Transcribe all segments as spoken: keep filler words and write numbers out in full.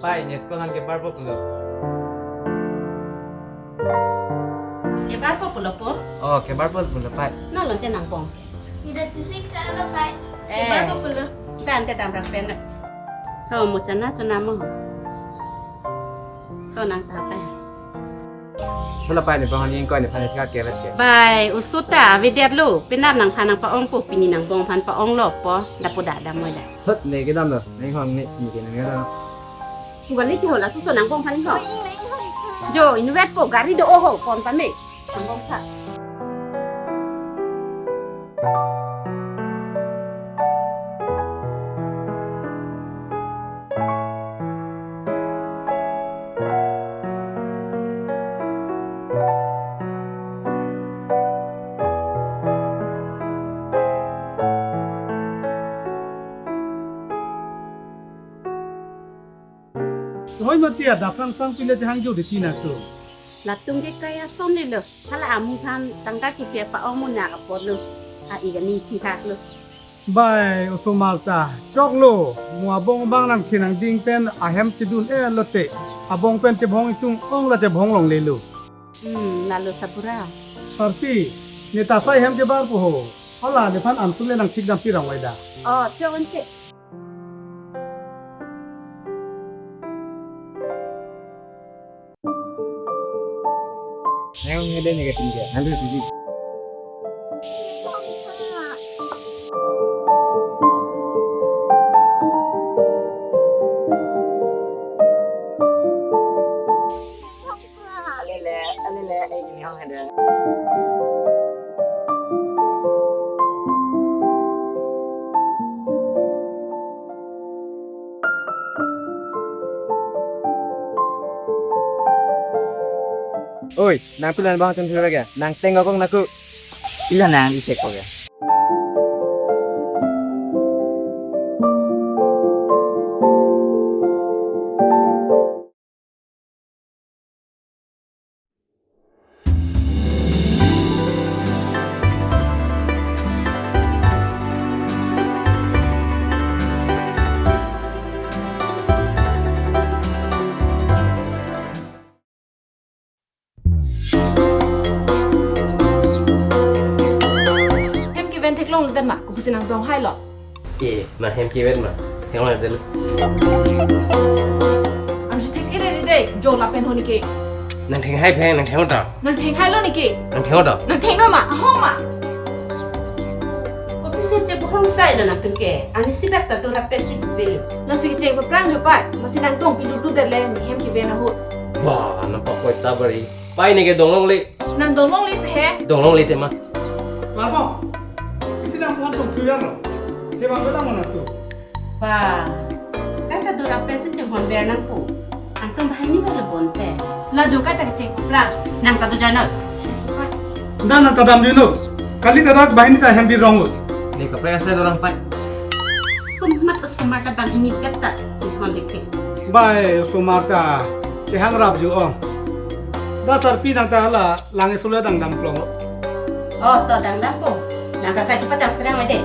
Pai, ne school an kebarpo pulo. Kebarpo pulo po? Oh, kebarpo pulo, pai. Non lote nangbong? Ida tusik ta lo, pai. Eh. Kebarpo pulo. Dan te damrap pen. Ho, mo chana chana mo. Ho, nang ta pai. Sula pai, ne pahon ingkoi, nephan iska kevet ke. Bai, oso ta avedetlo. Penap nangphan nangpa-ongpo, pini nangbong aphan pa-onglo po. Dapo da damoi da. Thot, ne kedamlo. Ne hong ne, ne ke nang ya. Pugali te ho, laso oso nangbong aphan ho. Jo, inutvet po, gari do-o ho, pon pame. Nangbong aphan. Hoi mati ada prang prang pile jahang jo de tina tu. Latum ke kaya som le lo. Hala amu aphan tangka kepi pa-ong mo nak apotlo. A-ik aning chihaklo. Bai, oso Marta, choklo, mo abong abang nangthe nangding pen ahem chedun-e lote. Abong pen chebhong itum ong la chebhong longlelo. Hmm, lalo sabura. Sarpi, ne ta sai hem kebarpo ho. Hala, nephan ansule nangthik dampi rang wai da. Oh, chok ante. Nang hede ne ketin ke, nanti sisi. Alele, alele, eh, ini hong hede. Oi, nang pilan bang chun thura ke? Nang teng gokong naku. Ila nang itek ko ke. Hem keven theklong lo den ma, kopusi nang dong hai lo. Eh, nang hem keven ma, theklong lo den. Ansi thekthe re dei, jo lapen ho neke. Nang theng hai phe, nang theng ta. Nang theng hai lo neke. Nang theng ta. Nang theng lo ma, ahong ma. Kopisi chebohong sai lo nangtum ke, ani sibak ta tora pet chik pil. Lasi kecheng paprang jo pai, masi nang dong pilu du der le, ne hem keven ahut. Wah, nang pakoi ta bari. Pai neke dong longle. Nang dong longle phe. Dong longle te ma. Labo. Isi nang buhan tong tuyar lo. Kevang belang mana tu. Ba. Kaita dora pesi chenghon ber nangpo. Angtum banghini ber lo bonte. La jo kaita kecheng paprang. Nang ta do jano. Nang nang ta dam dino. Kali ta dak banghini ta hem birong ut. Ne kaprek asai dorang pai. Komat oso Marta banghini vet ta chenghon dikhe. Bai, oso Marta. Chehang rap ju ong. Da sarpi nang ta hala lang esula dang dam klong. Oh, to dang dam po. Nang ta sai chepatang serang ade.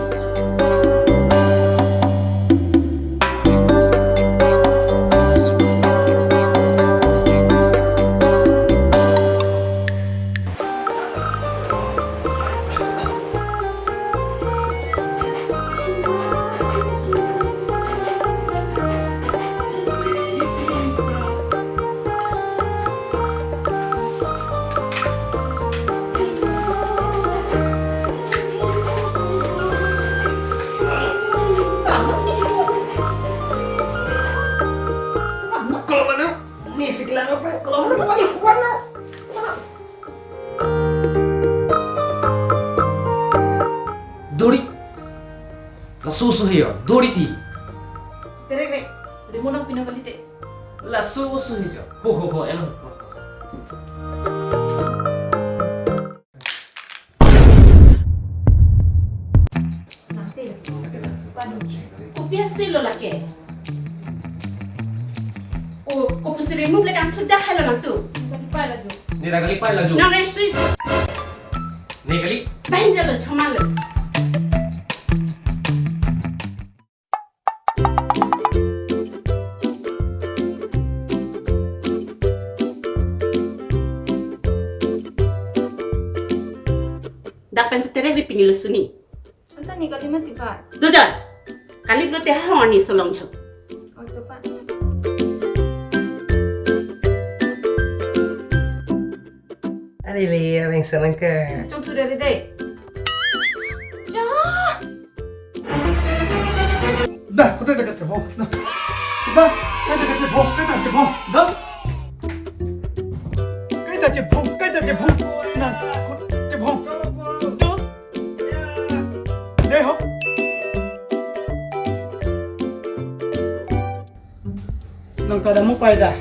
Kalau mana? Ni sekelar apa? Kalau mana? Mana? Dori. Laso oso he yo, dori ti. Terek re, remo nang pino kalite. Laso oso he jo. Ho, ho, ho, eno. Nangte. Waduh. Kopi asi lo lake. O, kopusi remove le kangthur dak hai lo nangtum. Ni ragali pai laju. Nang re suis. Ni kali. Bahini lo choma lo. Terek ri pini lusuni. Anta ni kali mati pa. Doja. Kalip lote ha hong ani solong chok. Oh, to pa. Ari le, aling senang ke. Chong tu dari deh. Ja. Dah, kuda dah kacebong. Dah. Dah, kai dah kacebong, kai dah kacebong. Dah. Kai dah kacebong, kai dah kacebong. Nah, kacebong. Dah. Deh ho. Nang kada mo pai dah.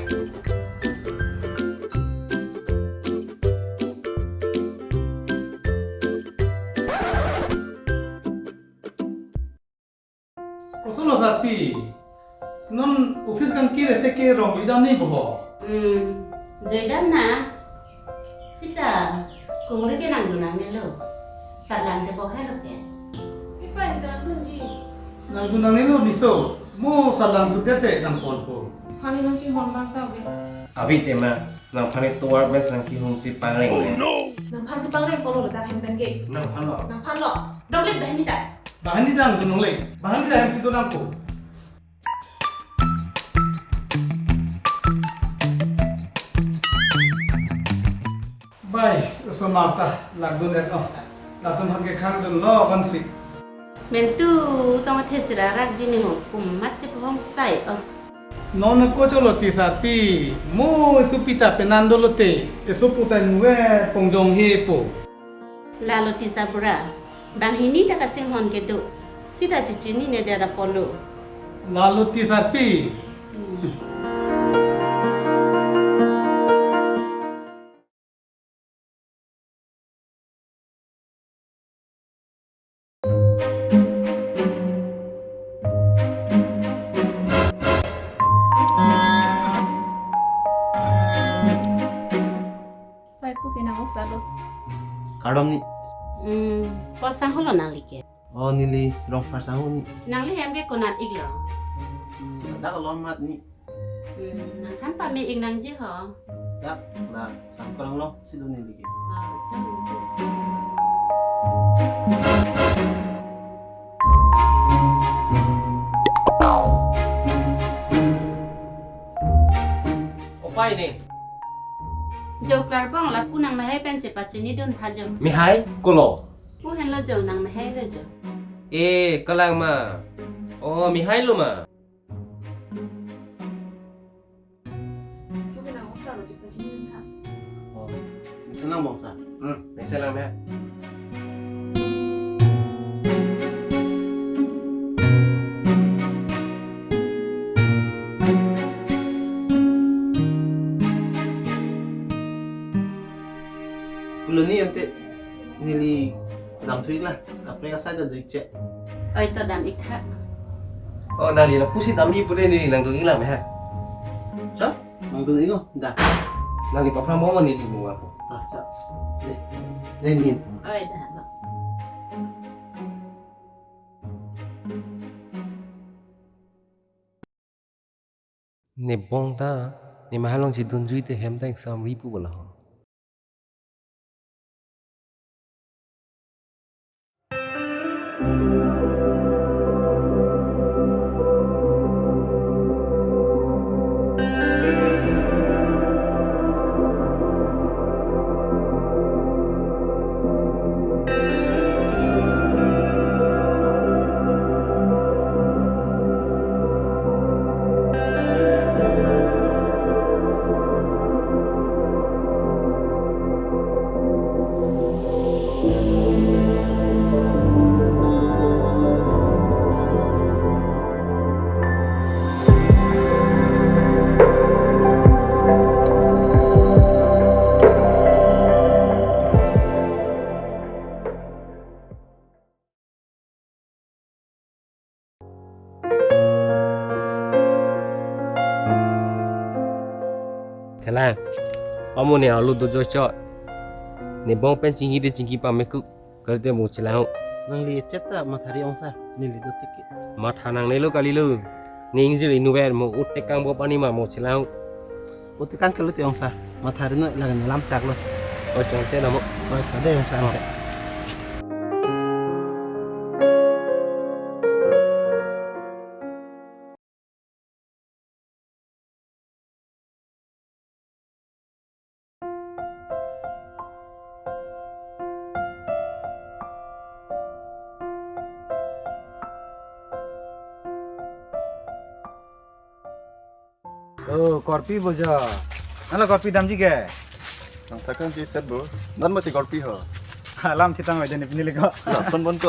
Koson lo sarpi. Non office kan kire se ke rong idam ni boho. Hmm, joidam na. Sita, kongri ke nangdun nangnelo. Salang te bohe lo ke. Ipa ni nangdunji. Nangdun nangnelo niso. Mo salang dute te nangpon po. Hani nangchinghon bang ta be. Avi tema, nangphan ni tovar bes nangkihum si pangreng. Oh, no. Nangphan si pangreng polo lo ta hem pen ke. Nangphan lo. Nangphan lo. Donglet bahani ta. Bahani dang dunong le. Bahani dang hem si do nangpo. Bai, osomar ta lagdun et o. Latum han ke khang dun lo kan si. Mentu tong athe sira rak jini ho kum mat chip hong sai o. Non ko cholo ti sarpi. Mo supi ta penan dolo te. Esopo ta nuwe pongjong he po. Lalo ti sabura. Banghini ta kachinghon kedo. Sita chichini ne dada polo. Lalo ti sarpi. Pai pu ke nang osa lo. Kardom ni. Hmm, posa holo nang like. Oh, neli Rongphar sangho ni. Nangli hem ke konat iklo? Hmm, dak along mat ni. Hmm, nangthan pame ik nangji ho. Dak la sang kurang lo si do neli ke. Ah, acha, acha. Opai ni. Jo klarbong lapu nang mehai pen chepachini dun tha jo. Mehai kolo. Pu henlo jo nang mehai lo jo. Eh, kalang ma. Oh, mehai lo ma. Pu ke nang osa lo chepachini dun tha. Oh, mesen lang bongsa. Hmm, mesen lang ya. Pulo ni ante neli dam thuik la, kaprek asai ta duik che. Oi to dam ik tha. Oh, nangli lapusi damji pu de neli nangdun ik lang me ha. Cha, nangdun ik o, da. Nangli paphrang mo neli mo apo. Ta cha. De, de ni. Oi da ba. Ne bong ta, ne mahai along chedunjui te hem ta ingsam ri pu bala ho. Chelang, amu ne alu do jo cho. Ne bong pen chingki de chingki pame kuk. Kalite mo chelang ho. Nangli chet ta mathari ong sir, neli do tiki. Matha nangnelo kalilo. Ne ingjir inutvet mo ut tekang bo pani ma mo chelang ho. Ut tekang kalite ong sir. Mathari no lagan lam chaklo. O chonte namo. Oi, pade ong sir. Oh. Ante. Oh, korpi bojo. Nanglo korpi damji ke? Nang thakang si set bo. Nang mati korpi ho. Alam thitang aja ni pini lego. Lason bon ko.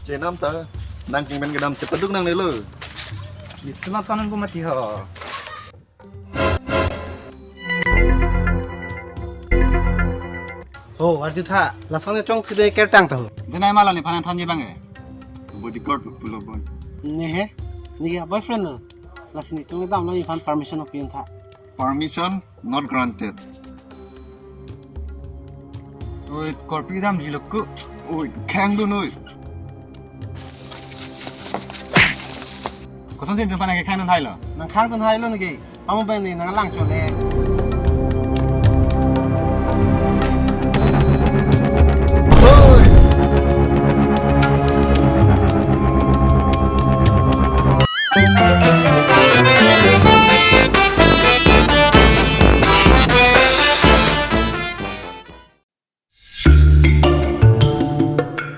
Chenam ta nang kingmen kedam chepaduk nangnelo. Itu nang tonang ko mati ho. Oh, arju tha. Lason ne chongthu de kertang ta ho. Denai malam nephan thanji bang e. Bodyguard pulo bon. Ne he? Neke boyfriend lo. Lasi netum kedamlo, nephan permission opin tha. Permission not granted. Oi, korpi damjilo ko. Oi, khangdun oi. Kosonsi netum aphan ke khangdun hailo? Nang khangdun hailo neke. Pamo bang ne nang lang chole.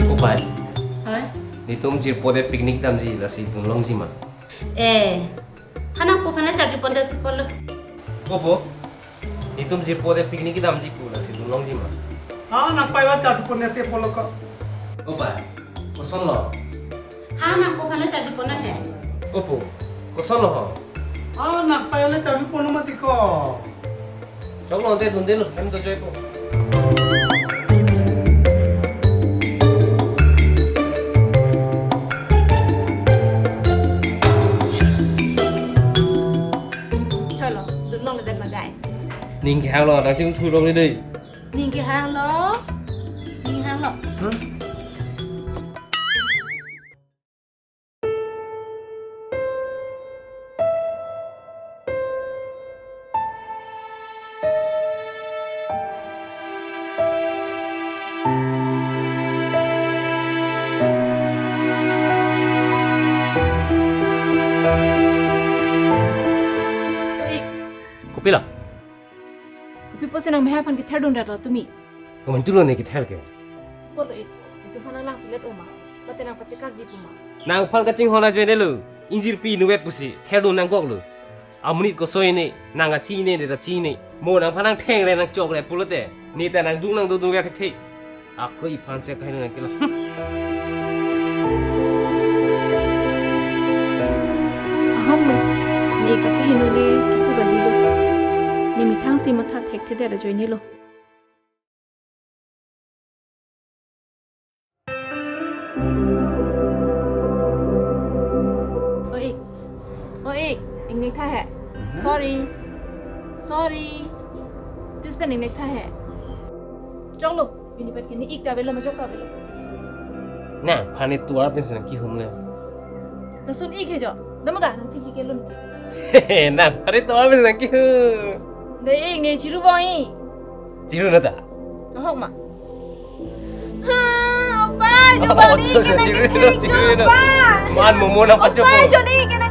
O bai. Hoi? Netum jirpo de picnic damji, lasi dun longji ma? Eh, ha nangpo aphan charju pon de si polo. Opo? Netum jirpo de picnic damji pu, lasi dun longji ma? Ha nangpei aphan charju pon de si polo ko. O bai. Kosonlo? Ha nangpo aphan charju pon he. Opo? Kosonlo ho? Ha nangpei aphan charju pon mati ko. Choklo te dundelo, hem to joipo. Chalo, dun longledet ma guys. Ning kehanglo, nang chingthu longle dei. Ning kehanglo. Ning kehanglo. Hmm? Oi. Kopilo? Kopi pusi nang mehai aphan kether dundet lo tumi? Komantu lo ne kether ke? Polo ik, netum aphan nang langselet oma, mate nang pachekakji pu ma? Nangphan kachinghon ajoinelo, ingjirpi inutvet pusi, therdun nangkoklo. Amonit kosoi ne, nang kachi ne, ne ta chi ne. Mo nangphan nang thengre nang chokre pulote, ne ta nang dung nang dodung ya thekthe. Ako iphan si kahin nang kila. Aham mo, ne kake hinole kipu gadilo. Ne methang si matha thekthedet ajoinelo. Oi, oi, ingnek tha he. Sorry, sorry. Tis pen ingnek tha he. Choklo, pini pen kini ik ta avelo, ma chok ta avelo. Nangphan ne tovar pensi nang kihum le. Lason ik he jo. Damo da, nang chingki kelun. Nangphan ne tovar pensi nang kihum. Da ik ne chiru boi. Chiru na ta? Ahok ma. Ha, opa, jo Oh, bali jo, jo, kena chiru, kena chiru na. Opa. Man momo na pacho Opa, ko. Jo ni kena